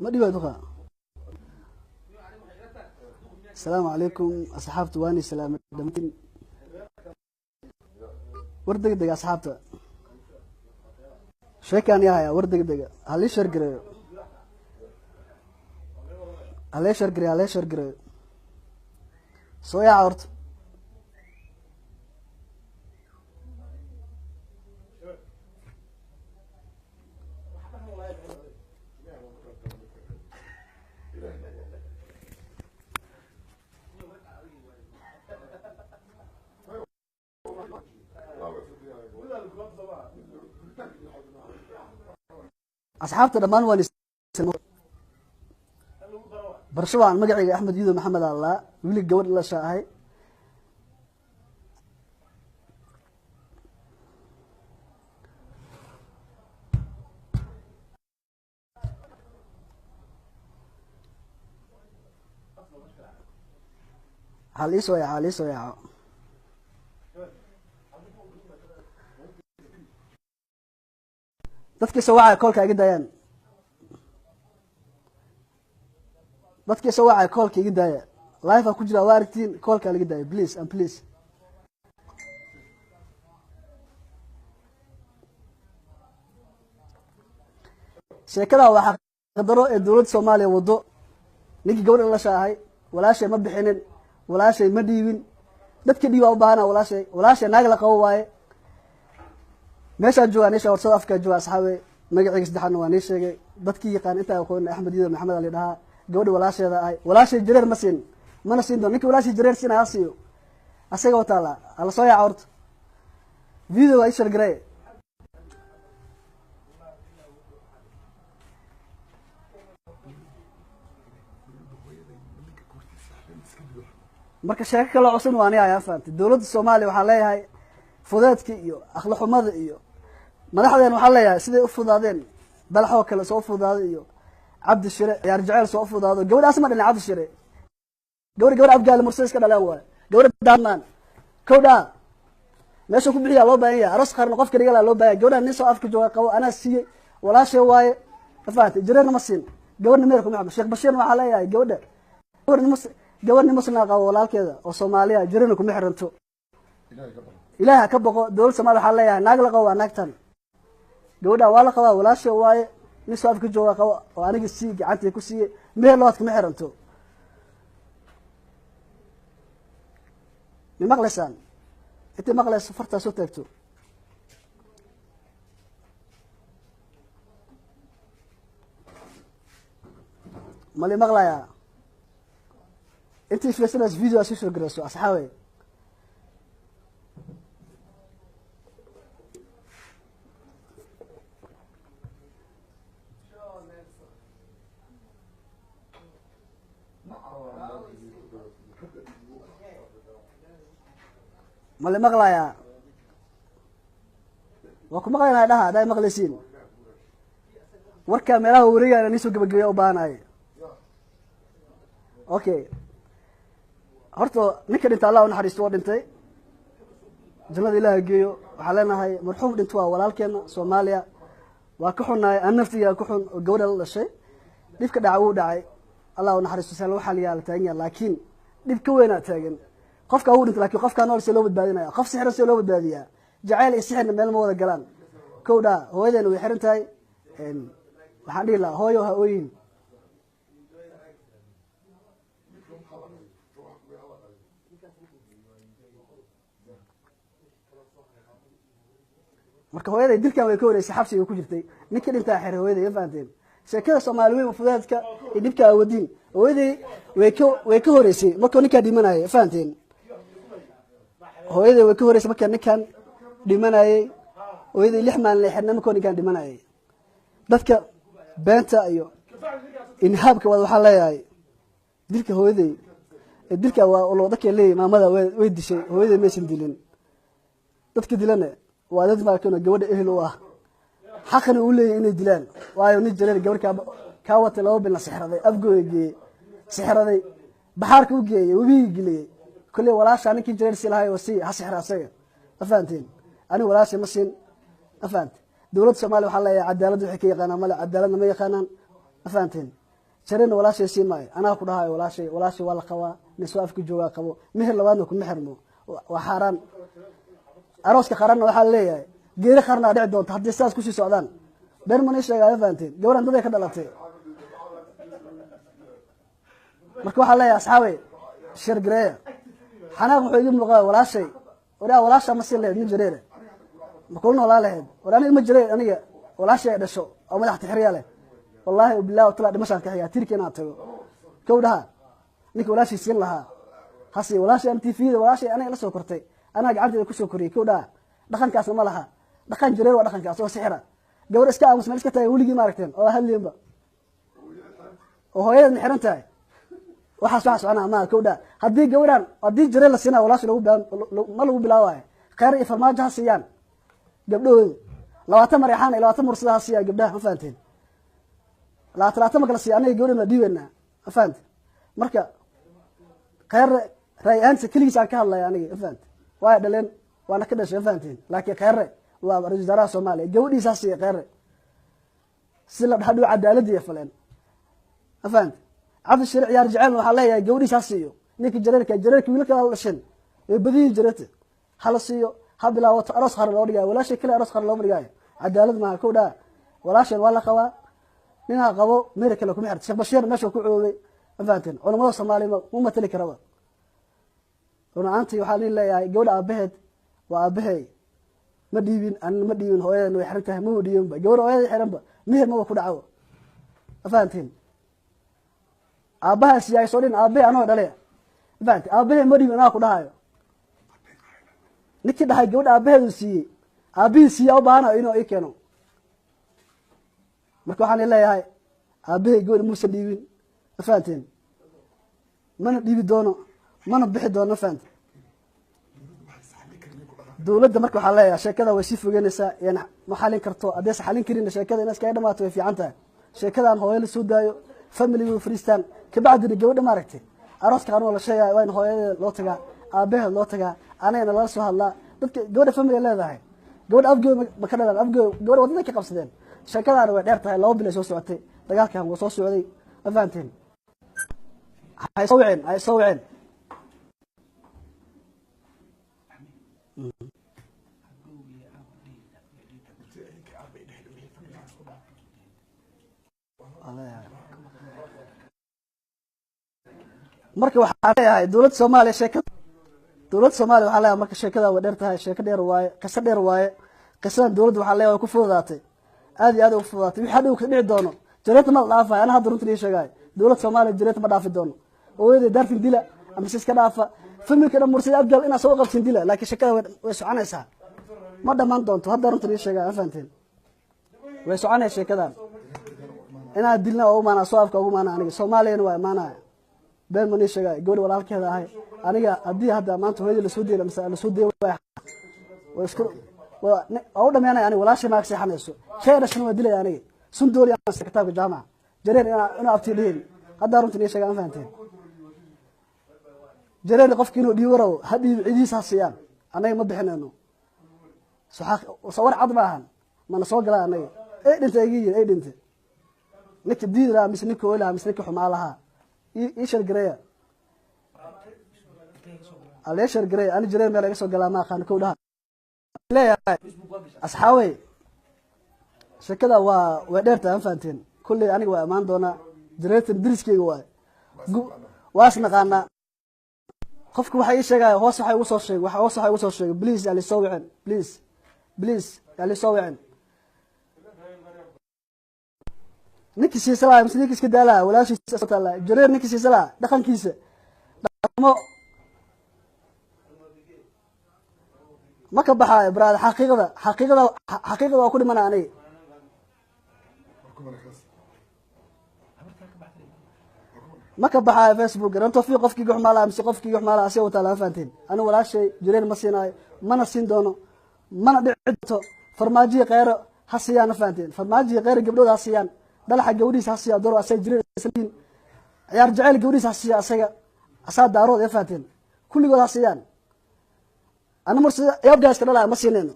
Ma dhiba duqa. Asalaamu calaykum asxaabta, waani salaamay dhamaantiin. War deg dega asxaabta, sheekaan yahaya. War deg dega, halii share gareeyo, halee share gareeyo, halee share gareeyo. Soo yaaca horta. Asxaabta dhammaan waan barasho. Waan magacayga Axmed Yudo Maxamed allaa, wili gabadh lasha ahay. Hal iisoo yaaco, hal iisoo yaaco. Dadkii soo wacaya callka iga daayaan, dadkii soo wacaya callka iga daaya. Live aa ku jira, waa aragtiin. Callka laga daaya, please and please. Sheekada waa xaqdaro ee dowladda Soomaaliya wado. Ninkii gabadha lasha ahay, walaashay ma bixinin, walaashay ma dhiibin. Dadka dhiiba u baahana walaashay. Walaashay naag la qabo waaye. Meeshaan joogaa nisha hor South Africa jooga. Asxaabe, magacayga saddexaadna waa nii sheegay. Dadkii yaqaan, intaa aqoon, Axmed Yudo Maxamed ali dhahaa. Gabadha walaasheeda ahay, walaashay jareer ma siin, mana siin doon. Ninka walaashay jareer siinaya ha siiyo, asaga wataala. Hala soo yaaca horta, video waa ii share garee. Marka sheeko kaloo cusub waa aniga ayaa fahamtay. Dowladda Soomaaliya waxaan leeyahay, fudeedka iyo akhlaq xumada iyo madaxdeen waxaan leeyahay, siday u fudaadeen Dalaxoo kale soo fudaaday iyo Cabdi Shire Ciyaar Jeceel soo fudaado. Gabadhaas ma dhalin Cabdi Shire, gabadh gabadh Abgaali Murse iska dhaleen waayo. Gabadha daamaan kowdhaa meesha ku bixiyaa loo baahan yahay. Aroos qaarna qofka dhigala loo baahan yahay. Gabadha nin soo afka jooga qabo, anaa siiyey, walaashay waaye. Ma fahamtay? Jareerna ma siin, gabadhna meer kuma xidhno. Sheekh Bashiirna waxaa leeyahay, gabadha gabadh nin muslima qabo, walaalkeeda oo Soomaaliya, jareerna kuma xiranto. Ilaah ka boqo. Dowladda Soomaaliya waxaa leeyahay, naag la qabo waa naagtan. Gabadha waa la qabaa, walaashay waaye, nin soo afka jooga qabo oo aniga sii gacantii ku siiyey. Meer labaad kuma xiranto. Ma maqlaysaan? Intay maqlayso fartaa soo taagto. Mali maqlayaa? Intii fiirsanayso video aa sii soo garayso asxaabey. Mali maqlayaa? Waa ku maqlaynaa dhaha haddaa maqlaysiin. Warkaa meelaha wareegaya nii soo gabagabeeya u baahanahay. Okay, horta ninka dhinta Allah u naxariisto, waa dhintay, jannada Ilaah geeyo. Waxaan leenahay marxuum dhinto waa walaalkeena Soomaaliya. Waa ka xunnahay, an naftiga ka xun oo gabadha la dhashay. Dhibka dhaca wuu dhacay, Allah u naxariisto. Sal waxaa la yaala taagan yahay, laakiin dhib ka weynaa taagan. Qofka wuu dhintay, laakiin qofkaa nool see loo badbaadinaya? Qof sixira see loo badbaadiyaa? Jacayl iyo sixirna meel ma wada galaan. Kow dhaa, hooyadeena way xiran tahay. Waxaan dhihi lahaa, hooyo ha ooyin. Marka hooyaday dilkan way ka horeysay, xabsiga ku jirtay. Ninkii dhintaa xiray hooyaday. Ma fahanteen sheekada Soomaali weyn? Fudeedka iyo dhibka aawadiin, hooyaday way ka horeysay markuu ninkaa dhimanayay. Ma fahanteen? Hooyaday way ka horeysay markaa ninkan dhimanayay. Hooyaday 6 maalin la xirnay markuu ninkan dhimanayay. Dadka beenta iyo inhaabka wada waxaan leeyahay, dilka hooyaday, dilka waa loo dadka leeyahy maamada way dishay. Hooyaday maysan dilin. Dadka dilana waa dad maarkan gabadha ehel u ah, xaqana uu leeyahy inay dilaan. Waayo, nin jareer gabar kaa watay, 2 bilna sixraday, afgooda geeyey, sixraday, baxaarka u geeyey, webigii geliyey. Kolley walaashaa ninkii jareer si lahay oo si ha sixra asaga. Ma fahanteen? Anigu walaashay ma siin. Ma fahante? Dowladda Soomaaliya waxaa leeyahay, cadaaladda waxay ka yaqaanaan male, cadaaladna ma yaqaanaan. Ma fahanteen? Jareerna walaashay sii maayo, anaa ku dhahayo walaashay, walaashay waa la qabaa, nin soo afka joogaa qabo, meher labaadna kuma xirmo, waa xaaraan. Arooska qaranna waxaa leeyahay geeri qarnaa dhici doonta haddii sidaas kusii socdaan. Been mana sheegaa, ma fahanteen? Gabadhan daday ka dhalatay. Marka waxaa leeyahay asxaabey, shargareeya. Xanaaq wuxuu iga muuqaa walaashay. Waraa walaasha ma siin lahayd nin jareere? Ma kula noolaa lahayd? War aniga ma jiray, aniga walaashay ay dhasho oo madax tixriya leh, wallaahi billahi watala dhimashaan ka xigaa tirka inaan tago. Kow dhaha, ninka walaashay siin lahaa hasi walaashay an tvda, walaashay aniga la soo kortay, anaa gacanteeda kusoo koriyey. Kow dhaha, dhaqankaasna ma laha, dhaqan jareer waa dhaqankaas oo sixira. Gabar iska aamus meel iska taagay weligii ma aragteen oo hadliinba oo hooyadeedna xiran tahay? Waxaas waxa soconaa maa. Kow dhaha, haddii gabadhan, haddii jareer la siinaa walaasha lagu ma lagu bilaawaayo. Kheyr iyo Farmaajo ha siiyaan gabdhahooda 20 Mareexaan iyo 20 Mursada ha siiyaan gabdhaha, ma fahanteen? 20 20 ma kala siiya, anaga gabadhan la dhiibaynaa, ma fahante? Marka kheyr raay ahaantiisa keligiis aan ka hadlaya aniga, ma fahante? Waaya dhaleen, waana ka dhashay, ma fahanteen? Laakiin Kheyre waa ra-isul wasaaraha Soomaaliya, gabadhiisa ha siiya Kheyre si la hadhow cadaaladda iyo faleen, ma fahante? Cabdi Shire ciyaar jecel waxaa leeyahay gabadhiisa ha siiyo. Ninka jareerka, jareerka wiilka la dhasheen way badiyii jareerta, hala siiyo, ha bilaawato aroos qaran loo dhigaayo. Walaashay kale aroos qaran looma dhigaayo, cadaalad maaha. Kow dhaa, walaasheen waa la qabaa, ninaa qabo, meher kale kuma xirta. Sheekh Bashiir meesha ku coobay, ma fahanteen? Culamada Soomaaliya ma matali karaba. Run ahaantii waxaa nin leeyahay gabadha aabaheed waa aabahey, ma dhiibin, anina ma dhiibin, hooyadeena way xiran tahay, maba dhiibinba. Gabadha hooyada xiranba meher maba ku dhaco, ma fahanteen? Aabahaas yahay soo dhin aabahey anoo dhale, ma fahanteen? Aabahey ma dhiibin, anaa ku dhahayo. Ninkii dhahay gabadha aabaheedu siiyey, aabihii siiya u baahanayo inuu ii keeno. Marka waxaan leeyahay aabahey gabadha muusan dhiibin, ma fahanteen? Mana dhiibi doono, mana bixi doono, ma fahanteen? Dowladda marka waxaa leeyahay sheekada way sii fogeynaysaa, yani ma xalin karto. Haddaysa xalin karinna sheekada in iskaga dhamaato way fiican tahay. Sheekadan hooyo la soo daayo, familiga fariistaan, kabacdina gabadha maaragtay arooska qaran waa la sheegaya, waa in hooyadeeda loo tagaa, aabaheed loo tagaa, anagana lala soo hadlaa. Dadka gabadha family leedahay, gabadha afgooda ma ka dhalaan, afgooda gabadha wadada ka qabsadeen. Sheekadaana way dheer tahay, 2 bil ay soo socotay, dagaalkan waa soo socday, ma fahanteen? Hay soo wiceen, hay soo wiceen. Marka waxaa leeyahay dowladda Soomaaliya, sheekada dowladda Soomaaliya waxaa leeyahay marka sheekada way dheer tahay, sheeko dheer waaye, qiso dheer waaye. Qisadan dowladda waxaa leeyahay way ku fududaatay, aad iyo aad ugu fududaatay. Wixii hadhow ka dhici doono jareerta ma la dhaafayo. Ana hadda runtan ii sheegaayo, dowladda Soomaaliya jareerta ma dhaafi doono. Hooyadii daartin dila ama si iska dhaafa, familka dhan Mursada Abgaal inaa soo qabsin dila, laakiin sheekada way soconaysaa, ma dhammaan doonto. Hadda runtan ii sheegaayo, ma fahanteen? Way soconaysa sheekadan. Inaad dilna oo umaana soo afka ugu maana, aniga Soomaaliyana waa imaanaya. Been ma nii sheegaayo, gabadha walaalkeeda ahay aniga. Haddii hadda maanta hooyadii lasoo deela mise lasoo deey, waa isku waa u dhameynaya aniga. Walaashay maag seexanayso, shay dhashana waa dilaya aniga. Sun dooli kitaabka jaamaca jareer inaa abtii dhihin. Haddaa runtan ii sheegaa, ma fahanteen? Jareer qofki inuu dhiibo rabo ha dhiibo, cidihiisa ha siiyaan, annaga ma bixinayno. Soo war cad ma ahan, mana soo galaa anaga. Ey dhinta iga yiri, ey dhintay ninka diidi lahaa mise ninka ooyi lahaa mise ninka xumaa lahaa. Ii shargareeya, alee shargareeya. Ani jareer meel iga soo galaa ma aqaano. Kow dhaha leeyahay asxaabey, sheekada waa way dheertahay, ma fahanteen? Kulley aniga waa imaan doonaa. Jareertan deriskeyga waaye, waa is naqaanaa. Qofka waxa ii sheegaya hoos waxa igu soo sheegay, waxa hoos waxa igu soo sheegay, please yaa lisoo wicin, please please yaa lisoo wicin. Ninkii siisa lahaa mise ninkii iska daalaa walaashiisa taala jareer, ninkii siisa lahaa dhaqankiisa dhaqamo ma ka baxaayo brother. Xaqiiqada xaqiiqada xaqiiqada waa ku dhimana aniga, ma ka baxaayo Facebook. Rantofi qofkii xumaa lahaa mise qofkii xumaa lahaa asiga wataa, lama fahanteen? Anigu walaashay jareer ma siinaayo, mana siin doono, mana dhici doonto. Farmaajiyi Kheyro ha siiyaan, ma fahanteen? Farmaajiyi Kheyro gabdhooda ha siiyaan, Dhalaxa gabadhiisa ha siiya doro asaga jareer isliin, ciyaar jacayl gabadhiisa ha siiya asaga asaa daarood, ma fahanteen? Kulligood ha siiyaan. Ana Mursada yaabgaa iska dhalaya ma siinayno.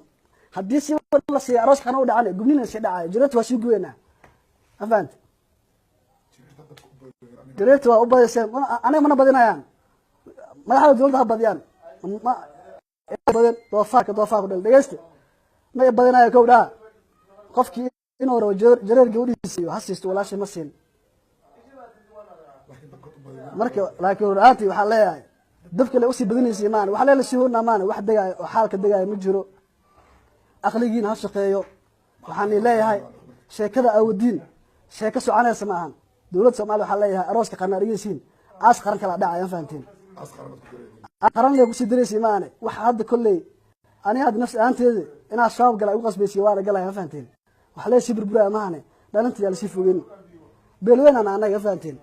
Haddii si la siiya arooska kana u dhacan, gubnina sii dhacayo, jareerta waa sii gubeynaa, ma fahante? Jareerta waa u badayseen, aniga mana badinayaan. Madaxda dowladda ha badiyaan, ma badin. Doofaarka doofaar ku dhal. Dhegeysta, ma i badinayo. Kow dhaha, qofkii inuu rabo jareer gabadhiisa iyo ha siisto, walaashay ma siin. Marka laakiin run-aantii waxaan leeyahay, dabka le usii badinaysa maana wax lee lasii hornaa maana wax degaayo oo xaalka degaayo ma jiro. Aqligiina ha shaqeeyo. Waxaan leeyahay, sheekada aawadiin sheeko soconaysa ma ahan. Dowladda Soomaliya waxaan leeyahay, arooska qarna dhegeysiin, aas qaran kala dhacaya, ma fahanteen? Qaran lee kusii daraysa maane. Wax hadda kolley aniga hadda nafsi ahaanteeda inaa shabaab gala igu qasbaysiy waana galaya, ma fahanteen? Wax lee sii burburaya maahane, dhalinta yaa lasii fogeyn. Beelweynaan anaga, ma fahanteen?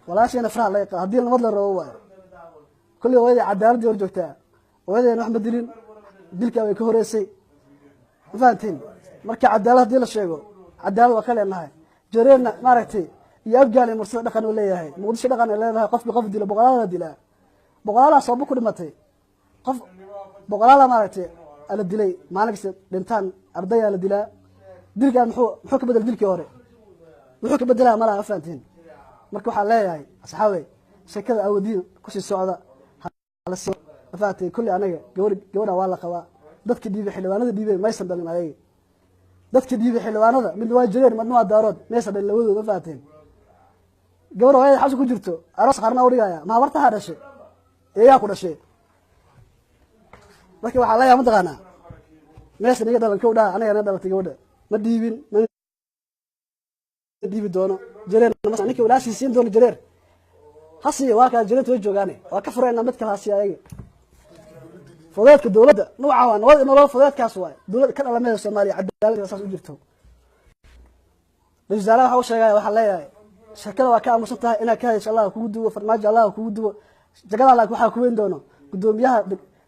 Walaasheena faraha laga qaado haddii nabad la rabo waayo. Kolley hooyadii cadaaladii hor joogtaa, hooyadeena wax ma dilin, dilkaa way ka horeysay, ma fahanteen? Marka cadaalad haddii la sheego, cadaalad waa ka leenahay. Jareerna maaragtay iyo Abgaal iyo Mursada dhaqan uu leeyahay, Muqdisho dhaqan ay leedahay. Qofki qof dilo boqolaal la dilaa, boqolaalaa sooba ku dhimatay, qof boqolaala maaragtay ala dilay. Maalin kasta dhintaan ardayaa la dilaa. Dilkaa muxuu ka bedel dilkii hore? Muxuu ka bedelaa? Malaha, ma fahanteen? Marka waxaan leeyahay, asxaabey, sheekada awoodiin kusii socda, ma fahanteen? Kulli anaga gabadha waa la qabaa. Dadka dhiibay xildhibaanada dhiibay maysan dhalin ayaga. Dadka dhiibay xildhibaanada midna waa jareer, midna waa Daarood, maysan dhalin labadooda, ma fahanteen? Gabadha hooyada xabsi ku jirto aroos qarna u dhigaya, maabartaha dhashay eeyaa ku dhashay. Marka waxaa leeyahay, mataqaanaa, maysan iga dhalan. Kow dhaha, aniga na dhalatay gabadha ma dhiibin, ma dhiibi doono. Jareer ninka walaashii siin doono jareer ha siiyo. Waa kaa jareerta way joogaane, waa ka furayna, mid kale ha siiyo ayaga. Fudeedka dowladda nuuca waa nabad nolol, fudeedkaas waay. Dowladda ka dhalameeda Soomaaliya cadaalad saas u jirto. Ra-isul wasaaraha waxa u sheegaya, waxaan leeyahay, sheekada waa ka aamusan tahay inaad ka hadasho. Allah kugu duwo, Farmaajo Allah kugu duwo jagada. Laakiin waxaa ku weyn doono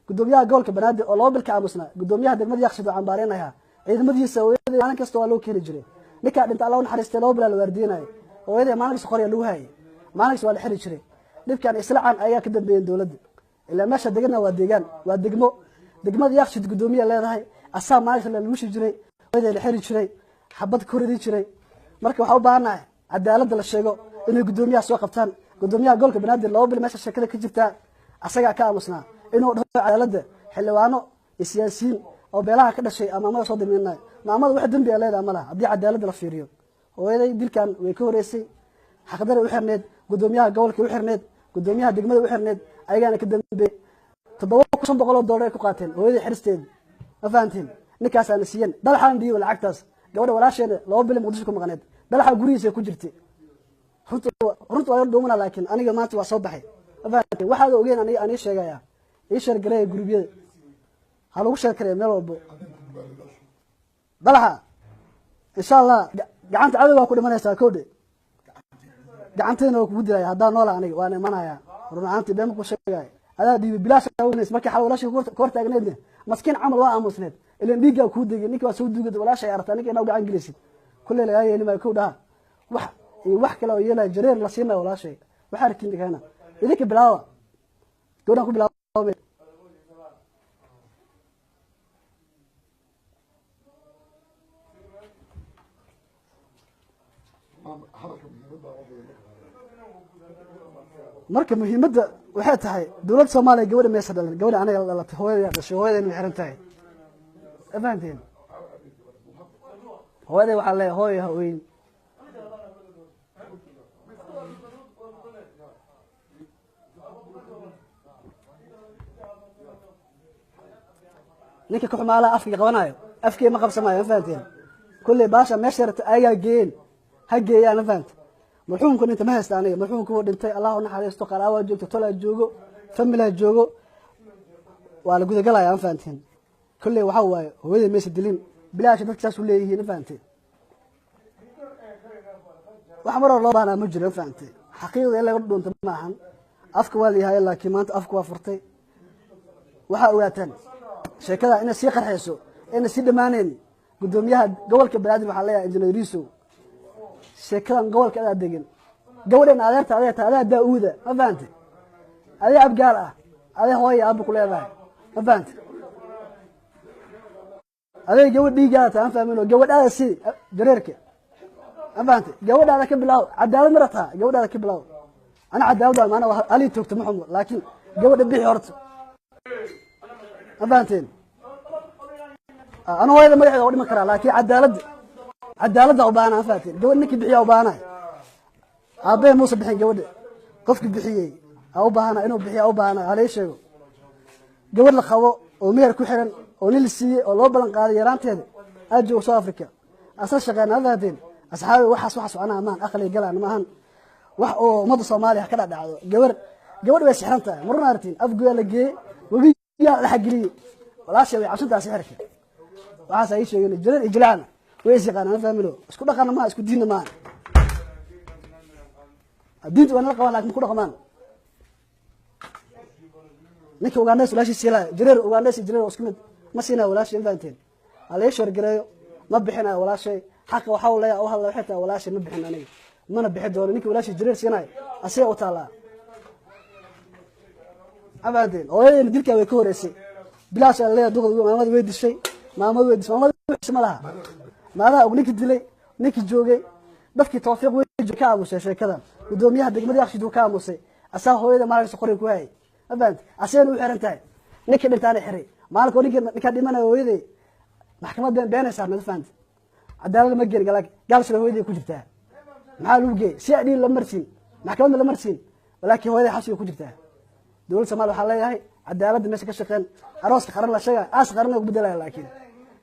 gudoomiyaha gobolka Banaadir oo 2 bil ka aamusnaa. Gudoomiyaha degmada Yaqshid oo cambaareynaya ciidamadiisa. Hooyadii maalin kasta waa loo keeni jiray. Ninkaa dhinta Allah u naxariistay, 2 bilaa la waardiinayay. Hooyadii maalin kasta qorya lagu hayay, maalin kasta waa la xiri jiray. Dhibkan islacan ayaa ka dambeeyeen dowladda. Ilaa meesha degana waa deegaan, waa degmo. Degmada Yaqshid gudoomiya leedahay, asaa maalin kasta lagu shi jiray, hooyadii la xiri jiray, xabad ku ridi jiray. Marka waxaa u baahannahay cadaaladda la sheego inay gudoomiyaha soo qabtaan. Gudoomiyaha gobolka Banaadir 2 bil meesha sheekada ka jirtaa, asagaa ka aamusnaa inuu dhaho cadaaladda. Xildhibaano iyo siyaasiyiin oo beelaha ka dhashay maamada soo damiinay. Maamada wax dembi a leedaha ma laha. Haddii cadaaladda la fiiriyo, hooyaday dilkan way ka horeysay, xaqdara u xirneed, gudoomiyaha gobolka u xirneed, gudoomiyaha degmada u xirneed, ayagaana ka dambeeyey. 7500 oo dollar ay ku qaateen hooyadii xiristeeda, ma fahanteen? Ninkaasaana siiyeen, Dalaxaan dhiiba lacagtaas. Gabadha walaasheena 2 bil Muqdisho ku maqneed, Dalaxa gurigiisa ku jirtay. Runta waa dhuumana, laakiin aniga maanta waa soo baxay, ma fahanteen? Waxaad ogeen aniga aan ii sheegaya. Ii sheergareeya gurubyada, ha lagu sheergareeya meel walbo. Dalaxa insha Allah gacanta cadow waa ku dhimanaysaa. Kowdhe, gacanteena waa kugu dilaya haddaan noola. Aniga waan imanaya, run ahaantii been ma ku sheegaya. Adaa dhiibay bilaash. Markii xal walaashay ka hor taagneedne, maskiin camal waa aamusneed. Ilan dhiiggaa kuu degay, ninki waa soo duugay. Walaashay aragtaa ninka inaa gacan gelaysid, kulley lagaa yeeli maayo. Kow dhaha, wax iyo wax kale oo yeelaya jareer la siinayo walaashay. Waxaa arkin keena idinka bilaawa, gabadhaan ku bilaaba. Marka muhiimadda waxay tahay, dowladda Soomaaliya gabadha maysa dhalin. Gabadha aniga la dhalatay, hooyadaa dhashay, hooyadayna way xiran tahay, ma fahanteen? Hooyaday waxaa leeyahay, hooyo ha ooyin. Ninka ka xumaalaha afkiga qabanayo, afkii ma qabsamayo, ma fahanteen? Kulley baasha meesha rabta ayagaa geeyeen, ha geeyaan, ma fahanta? Marxuumku dhinta ma haysta aniga. Marxuumku wuu dhintay, Allah u naxariisto. Qaraabaa joogto, tolaa joogo, familaa joogo, waa la gudagalaya, ma fahanteen? Kulley waxaa waaye, hooyadii maysa dilin bilaash. Dadka saas u leeyihiin, ma fahanteen? Wax mar hore loo baahnaa ma jiro, ma fahantay? Xaqiiqda in laga dhuunta ma ahan. Afka waa layahay, laakiin maanta afka waa furtay. Waxaa ogaataan sheekada inay sii qarxayso, inay sii dhammaanayn. Gudoomiyaha gobolka Banaadir waxaa leeyahay, Injineer Riisow, sheekadan gobolka adaa degan, gabadhan adeerta adeer tahay, adaa daa-uuda, ma fahantay? Adee abgaal ah, adee hooya aaba ku leedahay, ma fahantay? Adee gabadh dhiigaada tahay, ma fahmin? Oo gabadhaada si jareerka Afaante gabadhaada ka bilaaw cadaalad ma rataa, gabadhaada ka bilaaw. Ana cadaalad waa maana alii toogto ma xumo, laakiin gabadha bixi horta. Afaanteen ana hooyada magaceeda waa dhiman karaa, laakiin cadaaladda cadaaladda u baahana. Afaanteen gabadh ninkii bixiyaa u baahanahay. Aabbee muuse bixin gabadha, qofki bixiyey aa u baahana inuu bixiya u baahana. Halii sheego gabadh la qabo oo meher ku xiran oo nin la siiyey oo loo ballan qaaday yaraanteeda aad joogo South Africa asla shaqeyn. Afaanteen asxaabi, waxaas waxa soconaa maahan, aqliga galaan maahan wax oo ummadda Soomaaliya ka dhacdhacdo. Gabadh way sixran tahay, maruna artiin afgoyaa la geeyey, webiyaa la xageliyey. Walaashay way cabsantaha sixirka, waxaas ay sheegeen. Jareer iyo jilacna way is yaqaanaan, fahmino isku dhaqanna maaha, isku diinna maaha. Diinta waa nala qabaan, laakiin ma ku dhaqmaan. Ninka Ugandes walaashii siilaya, jareer Ugandes iyo jareer waa isku mid, ma siinaya walaashay. Ma fahanteen? Ha laga sheergareeyo, ma bixinayo walaashay. Xaqa waxaa u leeyahay u hadla, waxay tahay walaashay ma bixin aniga, mana bixi doono. Ninka walaashii jareer siinayo asiga u taallaa. Ma fahanteen? Hooyadeena dilkaa way ka horeysay, bilaash aa leeyahay. Duqda maamadii way dishay, maamadu way dishay, maamadu wixii ma laha maadaha og. Ninkii dilay, ninkii joogay, dadkii Tawfiiq way ka aamusay sheekadan. Gudoomiyaha degmada Yakshiid wuu ka aamusay, asaa hooyada maalinkaas qoriga ku hayay. Ma fahanti? Asigana u xiran tahay, ninkii dhintaana xiray maalinka ninka ninkaa dhimanaya hooyaday maxkamad been beenaysaa. Ma fahanti? Cadaalada ma gelin, gaalshila hooyaday ku jirtaa. Maxaa lagu geeyey? Si adhiin la marsiin, maxkamadna la marsiin, walaakiin hooyaday xabsiga ku jirtaa. Dowladda Soomaaliya waxaa leeyahay cadaaladda meesha ka shaqeen. Arooska qaran la sheegaya, aas qaran lagu bedelaya, laakiin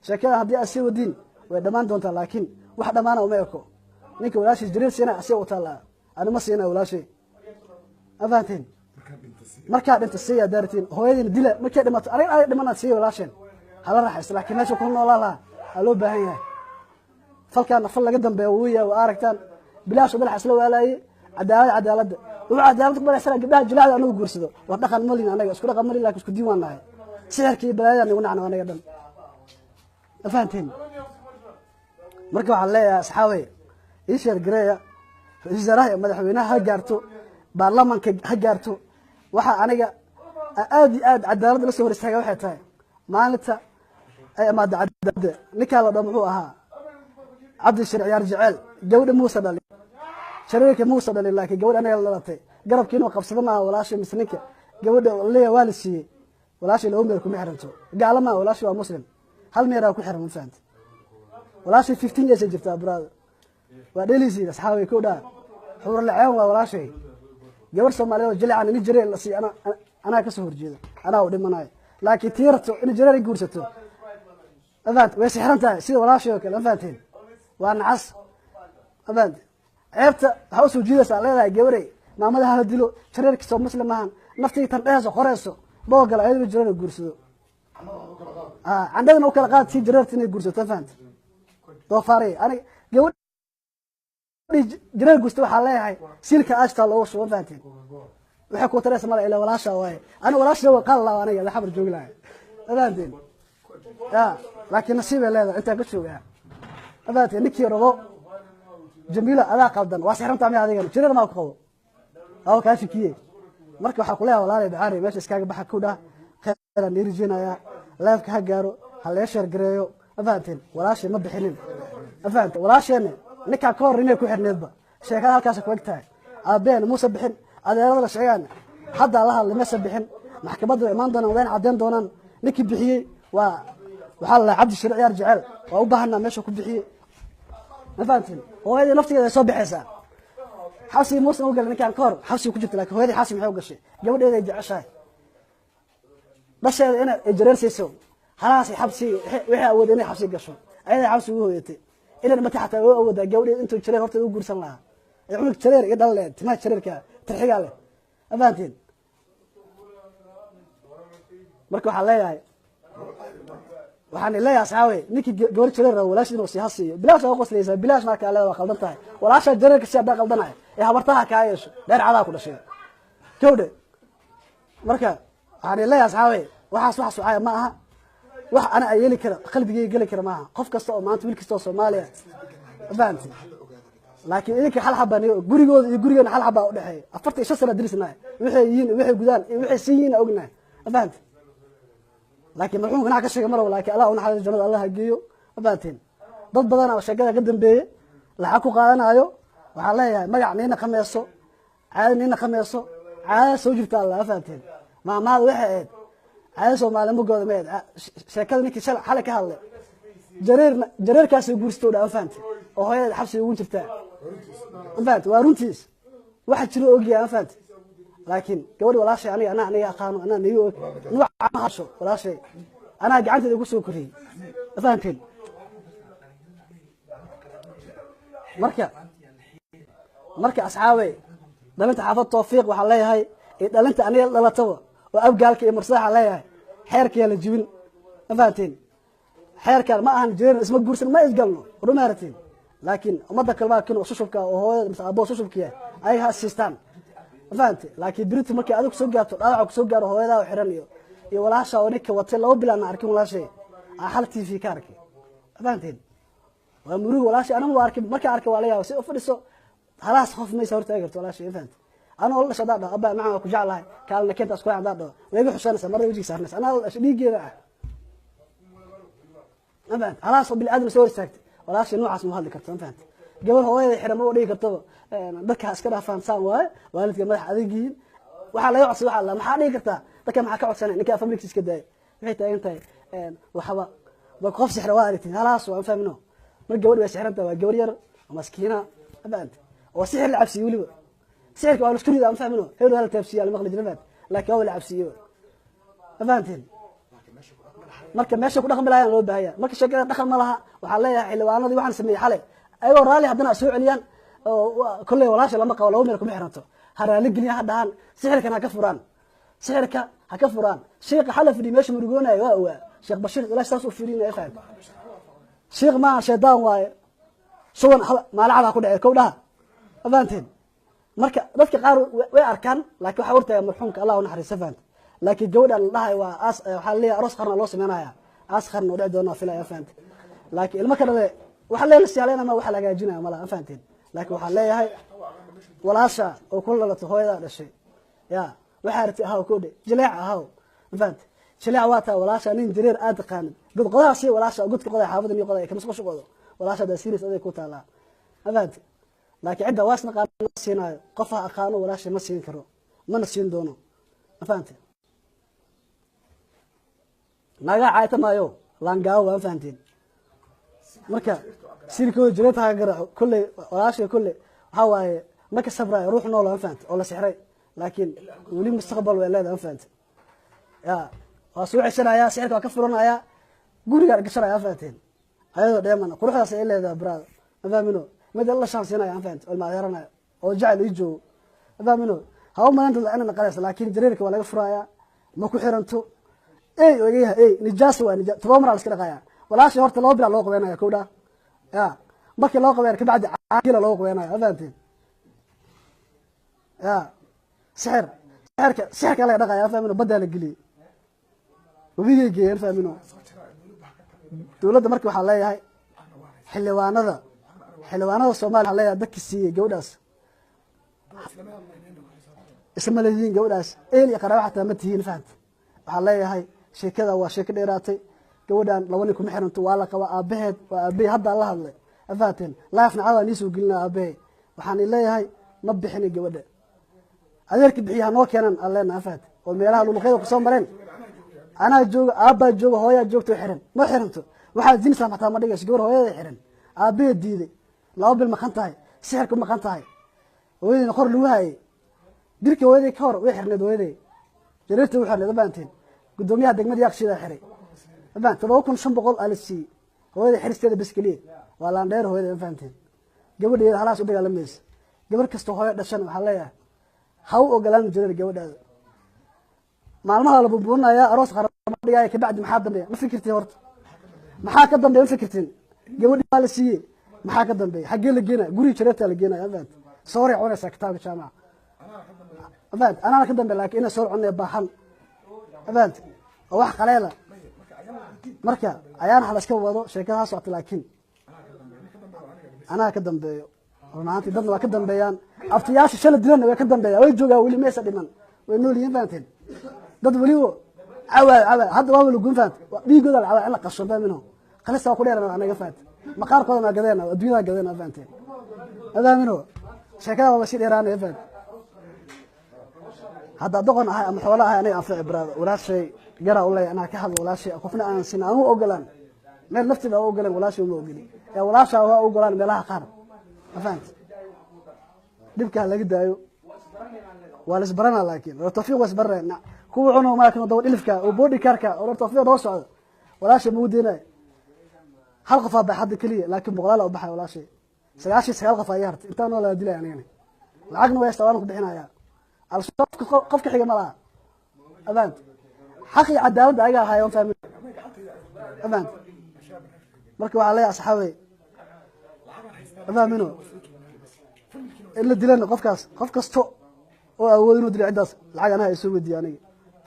sheekada haddii aad sii wadiin way dhammaan doontaa, laakiin wax dhammaana uma eko. Ninka walaashiis jariir siina asiga u taallaa, ani ma siina walaashay. Ma fahanteen? Markaa dhinta siiya daartiin, hooyadiina dila markay dhimato. Aniga aniga dhimana siiya walaasheen, hala raaxaysto, laakiin meesha ku noolaa lahaa aa loo baahan yahay. Falkaana fal laga dambeeya wuu yahay, waa aragtaan bilaash madaxa isla waalaayey. Cadaalad, cadaaladda wuxuu cadaalad ku baraysana gabdhaha jilacda anagu guursado. Waa dhaqan malin, anaga isku dhaqan malin, laakiin isku diin waan nahay. Sixirka iyo balaayada nagu nacno anaga dhan. Ma fahanteen? Marka waxaan leeyahay asxaabey, ii sheer gareeya, ra-iisul wasaaraha iyo madaxweynaha ha gaarto, baarlamaanka ha gaarto. Waxa aniga aad iyo aad cadaaladda la soo hor istaaga waxay tahay maalinta ay imaada cadaaladda. Ninkaa la dho muxuu ahaa Cabdi Shir Ciyaar Jeceel, gabadha muuse dhalin, shareerka muuse dhalin, laakiin gabadh anaga la dhalatay garabkii inuu qabsado maaha. Walaashay mise ninka gabadha leeyahay waa la siiyey, walaashay laba meer kuma xiranto, gaalo maaha, walaashay waa muslim, hal meeraa ku xiran. Ma fahanti? Walaashay 15 years ay jirtaa, brother, waa dhelisiin asxaabay ku dhaa xuur laceen waa walaashay. Gabar Soomaaliyeed oo jilican ini jareer la siiyo anaa kasoo horjeeda, anaa u dhimanayo, laakiin tii rabto in jareer ay guursato, ma fahanti, way sixran tahay sida walaashay oo kale. Ma fahanteen? Waa nacas. Ma fahanti? Ceebta waxaa usoo jiidaysaa leedahay gabarey maamada hala dilo, jareerkiisa oo muslim maahan, naftii tan dhehayso qoreyso boogala ayadoo jareer guursado, candhadana u kala qaad si jareerta inay guursato. Ma fahanti? Doofaarey, aniga gabadhii jareer guursta waxaa leeyahay siilka ashtaa loogu shubo. Ma fahanteen? Waxay ku taraysa mala ilaa walaasha waaye. Aniga walaasha waa qaal laa, aniga xabar joogi lahay. Ma fahanteen? Ya, laakiin nasiib ay leedahay intaan ka joogaa. Ma fahanteen? Ninkii rabo Jamiila adaa qaldan, waa sixrantaa miya? Adigana jareer maa ku qabo, aa kaa shakiye. Marka waxaa kuleeyahay walaalay bacaari, meesha iskaaga baxa ku dhah. Kheeraan dhiirijinayaa, leefka ha gaaro, ha lee sheer gareeyo. Ma fahanteen? Walaashay ma bixinin. Ma fahanteen? Walaasheena ninkaa ka hor inay ku xirneedba sheekada halkaas ku eg tahay. Aabbeen muuse bixin, adeerada la sheegaan haddaa la hadlay mase bixin. Maxkamadda way imaan doonaan, wayna caddeyn doonaan ninkii bixiyey. Waa waxaa la Cabdi Shir Ciyaar Jecel, waa u baahanaa meesha ku bixiyey. Ma fahanteen? Hooyadii naftigeeda ay soo baxaysaa. Xabsigii muusan u galay ninkaan ka hor, xabsiga ku jirta, laakiin hooyadii xabsi maxay u gashay? Gabadheeda ay jeceshahay, dhasheeda inay ay jareersayso halahaasay xabsi waxay awooday inay xabsi gasho, ayaday xabsi ugu hooyatay inay dhimatay xataa way awoodaa. Gabadheeda intuu jareer horteeda u guursan lahaa ee cunug jareer iyo dhal leh, timaha jareerka tarxigaa leh. Ma fahanteen? Marka waxaan leeyahay, waxaan leeyahay asxaabe, ninkii gabar jareer rabo walaashii inuu sii ha siiyo. Bilaash waa qoslaysaa, bilaash markaa leedahay waa qaldan tahay. Walaashaa jareerka si haddaa qaldanahay ee habartaha kaa yeesho dheer cadaa ku dhashay kowdhe. Marka waxaan leeyahay asxaabe, waxaas wax sucaaya ma aha, wax ana ay yeeli kara qalbigeyga geli kara maaha. Qof kasta oo maanta wiil kasta oo Soomaaliya, ma fahanti? Laakiin idinka hal xabaa niga gurigooda iyo gurigeena hal xabaa udhexeeya, 45 sana dirisnahay, waxay yihiin, waxay gudaan iyo waxay siin yihiin ognahay. Ma fahanti? Laakiin marxuumka nax ka sheegay marwal, laakiin Allah u naxariisto, jannada Allah ha geeyo. Ma fahanteen? Dad badan oo sheekada ka dambeeyey, Lacag ku qaadanayo waxaan leeyahay magac niina qameeso, caado niina qameeso, caadada soo jirta alla fahanteen. Maamaada waxay ahayd caado Soomaali magooda ma ahayd. Sheekada ninkii shalay xalay ka hadlay jareerna jareerkaasay guursato dhaa fahanteen, oo hooyada xabsiga ugu jirtaa ma fahanteen. Waa runtiis waxa jiro ogyahay ma fahanteen. Laakiin gabadh walaashay aniga anaa aniga aqaano, anaa niga og nuuca ma hasho walaashay, anaa gacanteeda ugu soo koriyey ma fahanteen. Marka asxaabay dhalinta xaafad Tawfiiq waxaan leeyahay, ee dhalinta aniga dhalataba oo abgaalka iyo mursaxa leeyahay, xeerka la jibin ma fahanteen. Xeerkan ma ahan jireen, isma guursan, ma isgalno rumaaratiin. Laakiin ummadda kale baa kino sushubka oo hooyada mise aabbo sushubkiya ayaga ha siistaan ma fahanteen. Laakiin biritu markay adigu soo gaarto, dhaawaca ku soo gaaro, hooyadaa oo xiran iyo walaasha oo ninka watay 2 bilaan arkin walaashay aan hal TV ka arkay ma fahanteen. Waa murugo walaashay, anagu waa arkay, markaa arkay waa la yaabay si u fadhiso halaas qof maysa horta eegarto walaashay ma fahanteen. Anoo la dhashay haddaan dhaho abbaa macaan waa ku jeclahay, kaalina keenta isku haddaan dhaho way iga xusanaysaa, marna wejiga saarnaysa, anaa la dhashay dhiiggeeda ah ma fahanteen. Halaas oo bini'aadam soo hor istaagtay walaashay noocaas ma hadli karto ma fahanteen. Gabar hooyada xiran ma dhigi kartaba, dadka ha iska dhaafaan saan waaye, waalidka madax adag yihiin. Waxaa laga codsaday, waxaa la maxaa dhigi kartaa dadka, maxaa ka codsanay ninka familkiisa iska daayay. Waxay taagan tahay waxba ba qof sixra waa aragtiin halaas waa fahmino. Mar gabadh way sixran tahay, waa gabar yar oo maskiina ma fahanteen, oo sixir la cabsiyo weliba. Sixirka waa la isku ridaa ma fahmino, heer hal taabsiya la maqli jiray ma fahanteen, laakiin waa la cabsiyo ma fahanteen. Marka meesha ku dhaqmi lahayn loo baahan yahay. Marka sheekada dhaqan ma laha. Waxaan leeyahay xildhibaanadii waxaan sameeyey xalay ayagoo raalli haddana soo celiyaan oo kolley walaasha lama qabo, 2 meel kuma xiranto, ha raalli geliyaan, ha dhahaan sixirkan ha ka furaan, sixirka ha ka furaan. Sheekha xalay fadhiyo meesha murugoonayo waa ogaa Sheekh Bashiir ilaa saas u fiirinaya fahanteen. Sheekh maaha shaydaan waaye, suwan maalacad ha ku dhacay kow dhaha ma fahanteen. Marka dadka qaar way arkaan, laakiin waxaa hortaaga marxuumka Allah u naxariisto fahanteen. Laakiin gabadhan la dhahayo waa aas, waxaa leeyahay aroos qarna loo sameynaya, aas qarna oo dhici doona filaya fahanteen. Laakiin ilmo ka dhale waxa leeyahay siyaalena ma waxa la hagaajinaya mala ma fahanteen. Laakiin waxaan leeyahay walaasha oo ku lalato hooyada dhashay ya waxaa rabtay ahaw koodhe jileec ahaw ma fahanteen. Jileec waa taa walaasha nin jareer aad taqaanid god qodaha sii walaasha godka qodaa xaafada niyo qodaa kama soo shaqoodo walaasha daa serious aday ku taalaa ma fahanteen. Laakiin cidda waasna qaano siinayo qof ha aqaano walaasha ma siin karo, mana siin doono ma fahanteen. Naga caayta maayo laangaawo waa ma fahanteen. Marka sirkooda jireed ha garaaco kolley walaasha kolley waxaa waaye ma ka sabraayo ruux nool ma fahanteen oo la sixray, laakiin weli mustaqbal way leedahay ma fahanteen. Ya waa soo ceshanaya, sixirka waa ka furanaya, guriga gashanaya ma fahanteen. Ayadoo dheeman quruxdaas ay leedahay brother ma fahmino, mid la shansiinaya ma fahanteen, oo ilma adeeranaya oo jacayl ii joogo ma fahmino. Ha u malaynta inay naqanayso, laakiin jareerka waa laga furayaa, ma ku xiranto. Ey oo iga yahay ey nijaas waa nijaas, 7 mar la iska dhaqayaa walaasha. Horta 2 bilaa loo qabeynaya kow dhaa ya, markii loo qabeynaya kabacdi caagila loo qabeynaya ma fahanteen. Ya sixir sixirka sixirka laga dhaqaya ma fahmino, baddaa la geliyey webigay geeyeen ma fahmino. Dowladda marka waxaa leeyahay xildhibaanada Soomaaliya waxaa leeyahay dadka siiyey gabadhaas isma leeyihiin gabadhaas eel iyo qaraabo xataa ma tihiin fahanta. Waxaa leeyahay sheekada waa sheeko dheeraatay, gabadhan 2 nin kuma xiranto, waa la qabaa aabaheed, waa aabahey hadda la hadlay ma fahanteen. Laafna cawaa nii soo gelinaa aabahey, waxaan leeyahay ma bixini gabadha, adeerka bixiya hanoo keenan aan leenahay ma fahanteen. Oo meelaha luluqyada kusoo mareen anaa jooga, aabbaa jooga, hooyaa joogto xiran ma xiranto. Waxaa jinislam xataa ma dhigayso gabar hooyada xiran, aabaheed diiday, 2 bil maqan tahay, sixirka maqan tahay, hooyadiina qor lagu hayay, dilkii hooyadii ka hor way xirneed, hooyaday jareerta way xirneed ma fahanteen. Guddoomiyaha degmada Yaaqshiida xiray ma fahanteen, 7500 aa la siiyey hooyada xiristeeda bas keliya, waa laandheer hooyada ma fahanteen. Gabadheeda halaas u dagaalamaysa, gabar kasta hooyo dhashan waxaa leeyahay ha u ogolaan jareer gabadhaada. Maalmaha la buubuurinaya aroos qarama dhigaya, kabacdi maxaa dambeeya ma fikirtiin? Horta maxaa ka dambeeya ma fikirtiin? Gabadhi waa la siiyey, maxaa ka dambeeya? Xaggee la geenaya? Guriga jareertaa la geenaya ma fahanteen. Sooray cunaysaa kitaabka jaamaca ma fahanteen, anaana ka dambeeya, laakiin inay soor cunaya baahan ma fahanteen, oo wax qaleela. Marka ayaan wax la iska wado sheekada ha socota, laakiin anaa ka dambeeyo run ahaantii. Dadna waa ka dambeeyaan, aftiyaasha shala dilanna way ka dambeeyaan, way joogaan weli maysa dhiman, way nool yihiin fahanteen. Dad weliba cawaayo cawaayo hadda waa wala gun fahanteen, dhiigooda la cawaayo in la qasho fahmino, qalista waa ku dheerana anaga fahanteen, maqaarkooda maa gadeena, adduunyada gadeena fahanteen. Adaamino sheekada waa sii dheeraanaya, fahant? Hadda doqon ahay ama xoolo ahay, aniga anfici baraada. Walaashay garaa u leeyahay anaa ka hadlo. Walaashay qofna aan sin aan u ogolaan meel naftiba u ogolaan, walaashay uma ogoli. Ee walaashaa waa ogolaan meelaha qaar, ma fahant? Dhibka ha laga daayo, waa la isbaranaa, laakiin reer Tawfiiq waa isbaranaya. Kuwa cuno maakin daba dhilifka oo body karka oo reer Tawfiiq daba socda, walaashay ma u deenayo. Hal qof aa baxay hadda keliya, laakiin boqolaal aa u baxay. Walaashay 99 qof ayaa hartay. Intaa noo laga dilaya anigana lacagna waa haystaa, waana ku bixinayaa. Al-Shabaab qofka xiga ma laha abaant. Xaq iyo cadaaladda ayaga ahaay, waan fahmin abaant. Marka waxaa leeyahay asxaabey, fahmino in la dilana qofkaas. Qof kasto oo awood inuu dilo ciddaas, lacag anaha ay soo weydiiye aniga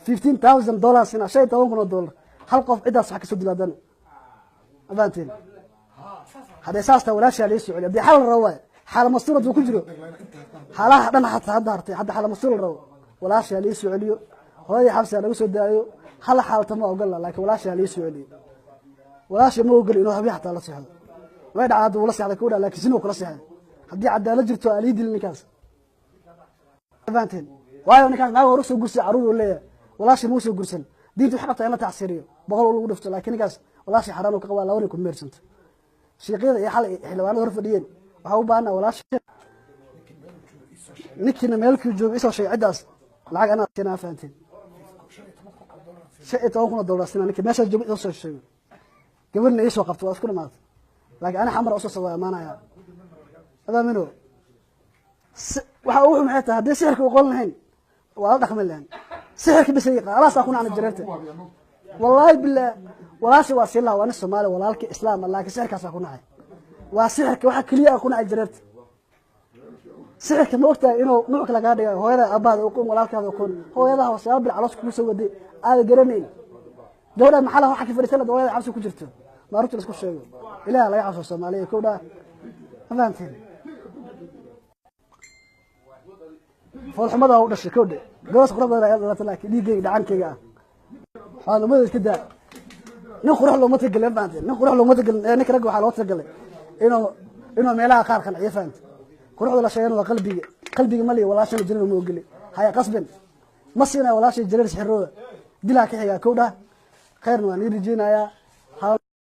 $15,000 ina $15,000 hal qof ciddaas wax kasoo dilo haddana, afahanteen? Hadday saas tahay, walaashaa lii soo celiyo. Haddii xal la rabo waay, xaala mastuur hadduu ku jiro, xaalaha dhan xataa hadda hartay, hadda xaala mastuur la rabo, walaashaa lii soo celiyo. Hooyadii xabsiga laga soo daayo, hal xaalta ma ogola, laakiin walaashaa lii soo celiyo. Walaasha ma ogoli inuu habeen xataa la seexdo. Way dhacaa hadda wuu la seexday kowdha, laakiin sinuu kula seexday. Haddii cadaalad jirto, aa lii dilin ninkaas, fahanteen? Waayo ninkaas naag hore usoo gursay, carruur uu leeyahay, walaasha ma usoo gursan. Diinta waxay qabtaa in la tacsiiriyo, 100 lagu dhufto, laakiin ninkaas walaasha xaraan uu ka qabaa, laba nin ku meersanto. Shiiqyada iyo xalay xildhibaanada hor fadhiyeen waxaa u baahanaa walaasha. Ninkiina meelkii jooga isoo sheegay ciddaas, lacag anaa siinaa, fahanteen? $15,000 siinaa ninka meeshaas jooga isoo sheego, gabadhna iisoo qabto, waa isku dhamaatay. Laakiin ani Xamar usoo soo amaanaya adaamino. Waxa ugu xun maxay tahay? Haddii sixirka oqon lahayn, waa la dhaqmi lahayn. Sixirka bisa yaqaan alaasaa ku nacna jareerta. Wallaahi billaah, walaasha waa siin lahaa, waa nin Soomaali, walaalka Islaam, laakiin sixirkaasaa ku nacay. Waa sixirka waxa keliya aan ku nacay jareerta. Sixirka ma ogtahay inuu nuuc kale kaa dhigayo? Hooyada, aabbaada uqoon, walaalkaada uqoon, hooyadaha hoose bil caloos kugu soo waday aada garanayn. Gabadha maxaa laha waxa ka fadhiisan lahayd hooyada cabsi ku jirto? Maaruurta la isku sheego, Ilaah laga cabso Soomaaliya, kowdha, ma fahanteen? Foolxumada u dhashay kowdhe, gabas qurux badan ayaa dhalatay, laakiin dhiiggayga dhacankayga ah xaalumada iska daa. Nin qurux looma tagelin, ma fahanteen? Nin qurux looma tagelin ee ninka ragga waxaa loo tagalay inuu meelaha qaar qanciyo, fahante? Quruxda la sheegana waa qalbiga. Qalbiga ma lihi, walaashana jareer ma ogeli, haya qasbin, ma siinaya walaashay jareer sixirooda dilaa ka xigaa, kowdha. Khayrna waan ii rajeynayaa.